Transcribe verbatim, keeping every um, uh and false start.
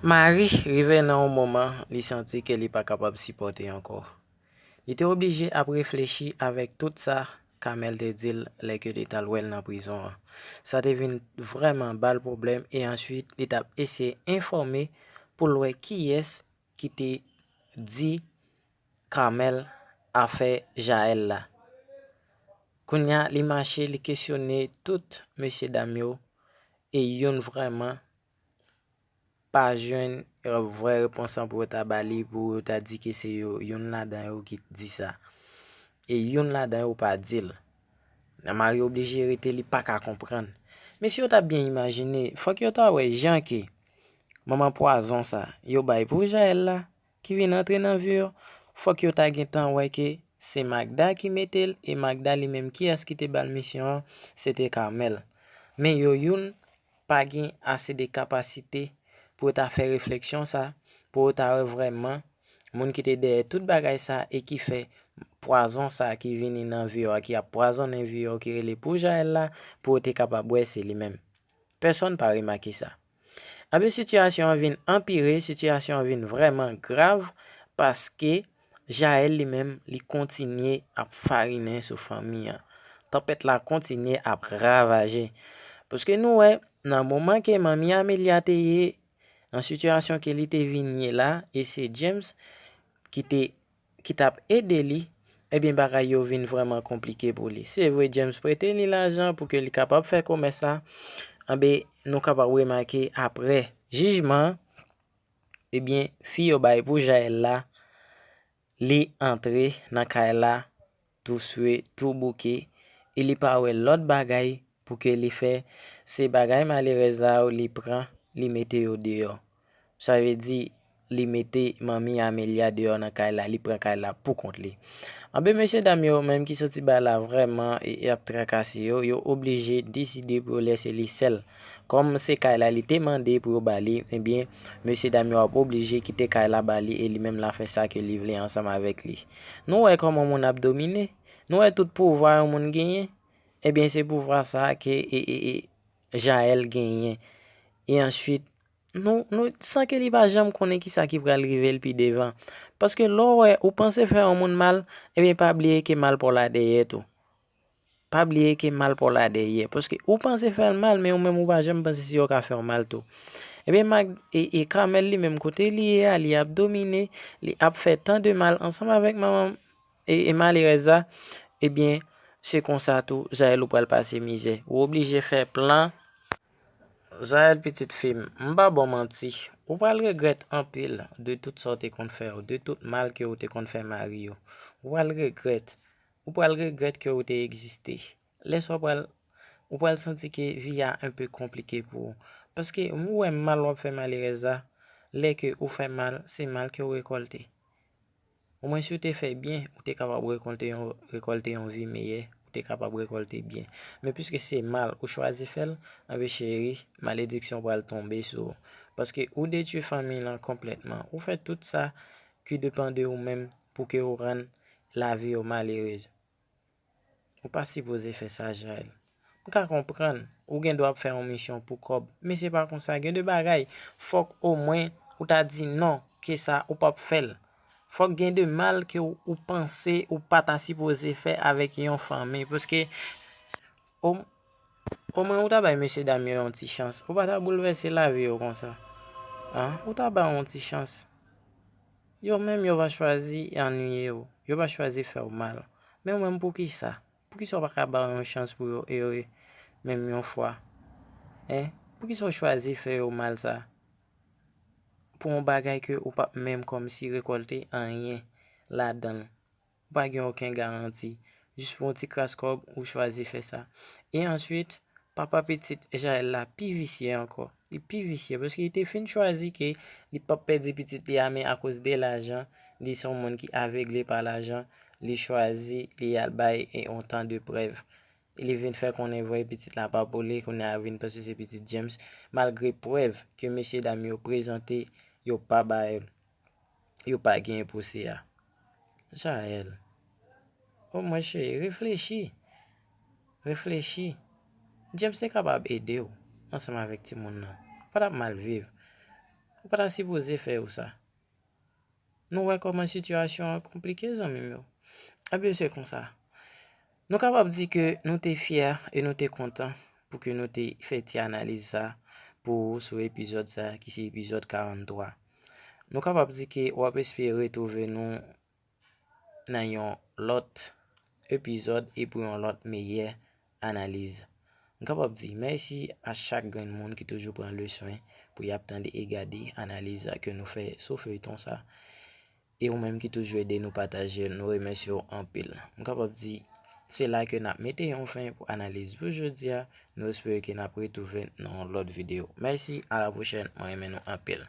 Mari rive nan yon moman, li santi ke li pa kapab sipòte ankò. Li te oblije ap reflechi avèk tout sa Kamèl te di l lè ke li t al wè l nan prizon an. Sa te vin vrèman ba l pwoblèm e answit li t ap eseye enfòme pou l wè kiyès ki te di Kamèl afè Jaël la. Kounye a, li mache, li kesyone tout mesye dam yo e youn vrèman pa jwenn vrè repons lan pou yo ta ba li, pou yo ta di ke se yo, youn ladan yo ki di sa. E youn ladan yo pa di l. Mari oblije rete, li pa ka konprann. Men si yo ta byen imajine, fòk yo ta wè jan ke manman pwazon sa, yo bay pou Jaël la, ki vin antre nan vi yo, fòk yo ta gentan wè ke se Magda ki mete l, e Magda li menm kiyès ki te ba l misyon an, se te Kamèl. Men yo youn pa gen ase de kapasite pou yo ta fè refleksyon sa, pou yo ta wè vrèman moun ki te dèyè tout bagay sa e ki fè pwazon sa ki vini nan vi yo a, ki ap pwazonnen vi yo, ki rele pou Jaël la, pou yo te kapab wè se li menm. Pèsonn pa remake sa. Anben, sitiyasyon an vin anpire, sitiyasyon an vin vrèman grav, paske Jaël li menm, li kontinye ap farinen sou fanmi an. Tanpèt la kontinye ap ravaje. Paske nou wè, nan moman ke manmi Amelia te ye, nan sitiyasyon ke li te vin ye la, e se James ki te, ki t ap ede li, ebyen, bagay yo vin vrèman konplike pou li. Se vre, James prete li lajan pou ke li kapab fè komès la. Anben, nou kapab remake apre jijman an, ebyen, fi yo bay pou Jaël la, li antre nan kay la, tou swe, tou bouke, e li pa wè lòt bagay pou ke li fè, se bagay malerèz la yo li pran, li mete yo deyò. Sa vle di, li mete manmi Amelia deyò nan kay la, li pran kay la pou kont li. Anben, mesye dam yo menm ki santi bagay la vrèman e, e ap trakase yo, yo oblije deside pou yo lese li sèl. Kòm se kay la li te mande pou yo ba li, ebyen, mesye dam yo ap oblije kite kay la ba li e li menm l a fè sa ke li vle ansanm avèk li. Nou wè kòman moun ap domine? Nou wè tout pouvwa yon moun genyen? Ebyen, se pouvwa sa a ke e, e, e, Jaël genyen. E answit, nou, nou, san ke li pa janm konnen kisa ki pral rive l pi devan. Paske lè w wè, ou panse fè yon moun mal, ebyen, pa bliye ke mal pa w la dèyè tou. Pa bliye ke mal pa w la dèyè. Paske ou panse fè l mal, men ou menm ou pa janm panse si yo ka fè w mal tou. Ebyen, Mag, e, e Kamèl li menm kote li ye a, li ap domine, li ap fè tan de mal ansanm avèk manman e, e malerèz la. Ebyen, se konsa tou, Jaël ou pral pase mizè. Ou oblije fè plan. Jaël, pitit fi m, m pa ba w manti. Ou pral regrèt anpil de tout sa w te konn fè yo, de tout mal ke w te konn fè mari yo. Ou pral regrèt. Ou pral regrèt ke w te egziste. Lè sa w pral, ou pral santi ke vi a enpe konplike pou ou. Paske m wè mal w ap fè malerèz la, lè ke ou fè mal, se mal ke w rekòlte. Omwen si w te fè byen, ou te kapab rekòlte yon, rekòlte yon vi meyè, ou te kapab rekòlte byen. Men piske se mal ou chwazi fè l, anben cheri, malediksyon pral tonbe sou ou. Paske ou detwi fanmi lan konplètman. Ou fè tout sa ki depann de ou menm pou ke ou rann lavi yo malerèz. Ou pa sipoze fè sa, Jaël. M ka konprann, ou gen dwa ap fè yon misyon pou kòb, men se pa konsa. Gen de bagay, fòk omwen ou ta di non, ke sa ou p ap fè l. Fòk gen de mal ke ou, ou panse ou pa ta sipoze fè avèk yon fanmi, paske o-, omwen ou ta bay mesye dam yo yon ti chans, ou pa ta boulvèse lavi yo konsa. An, ou ta ba yo yon ti chans. Yo menm, yo va chwazi annuiye w. Yo va chwazi fè w mal. Men ou menm, poukisa? Poukisa w pa ka ba yo yon chans pou yo ere menm yon fwa? Hein? Poukisa w chwazi fè yo mal sa? Pou yon bagay ke ou p ap menm kòmsi rekòlte anyen ladan l. Ou pa gen okenn garanti. Jis pou yon ti kras kòb, ou chwazi fè sa. E answit, papa pitit Jaël la pi visye ankò. Li pi visye, paske li te fin chwazi ke li p ap pèdi pitit li a, men akoz de lajan, li se yon moun ki avegle pa lajan, li chwazi, li al bay e yon tan de prèv. E li vin fè konnen vre pitit la pa pou li, kounye a vin panse se pitit James, malgre prèv ke mesye dam yo prezante, yo pa bay, yo pa gen pou se a. Jaël, omwen cheri, reflechi. Reflechi. James te kapab ede w ansanm avèk timoun nan. Ou pa t ap mal viv. Ou pa ta sipoze fè yo sa. Nou wè kòman sitiyasyon an konplike, zanmi m yo. Ebyen, se konsa. Nou kapab di ke nou te fyè e nou te kontan pou ke nou te fè ti analiz sa pou ou sou epizòd sa, ki se epizòd karant twa. Nou kapab di ke w ap espere retwouve nou nan yon lòt epizòd e pou yon lòt meyè analiz. M kapab di mèsi a chak grenn moun ki toujou pran le swen pou y ap tande e gade analiz ke nou fè sou feyton sa. E ou menm ki toujou ede nou pataje l, nou remèsye w anpil. M kapab di se la ke n ap mete yon fen pou analiz pou jodi a. Nou espere ke n ap retwouve nan yon lòt videyo. Mèsi, a la pwochèn, mwen renmen nou anpil.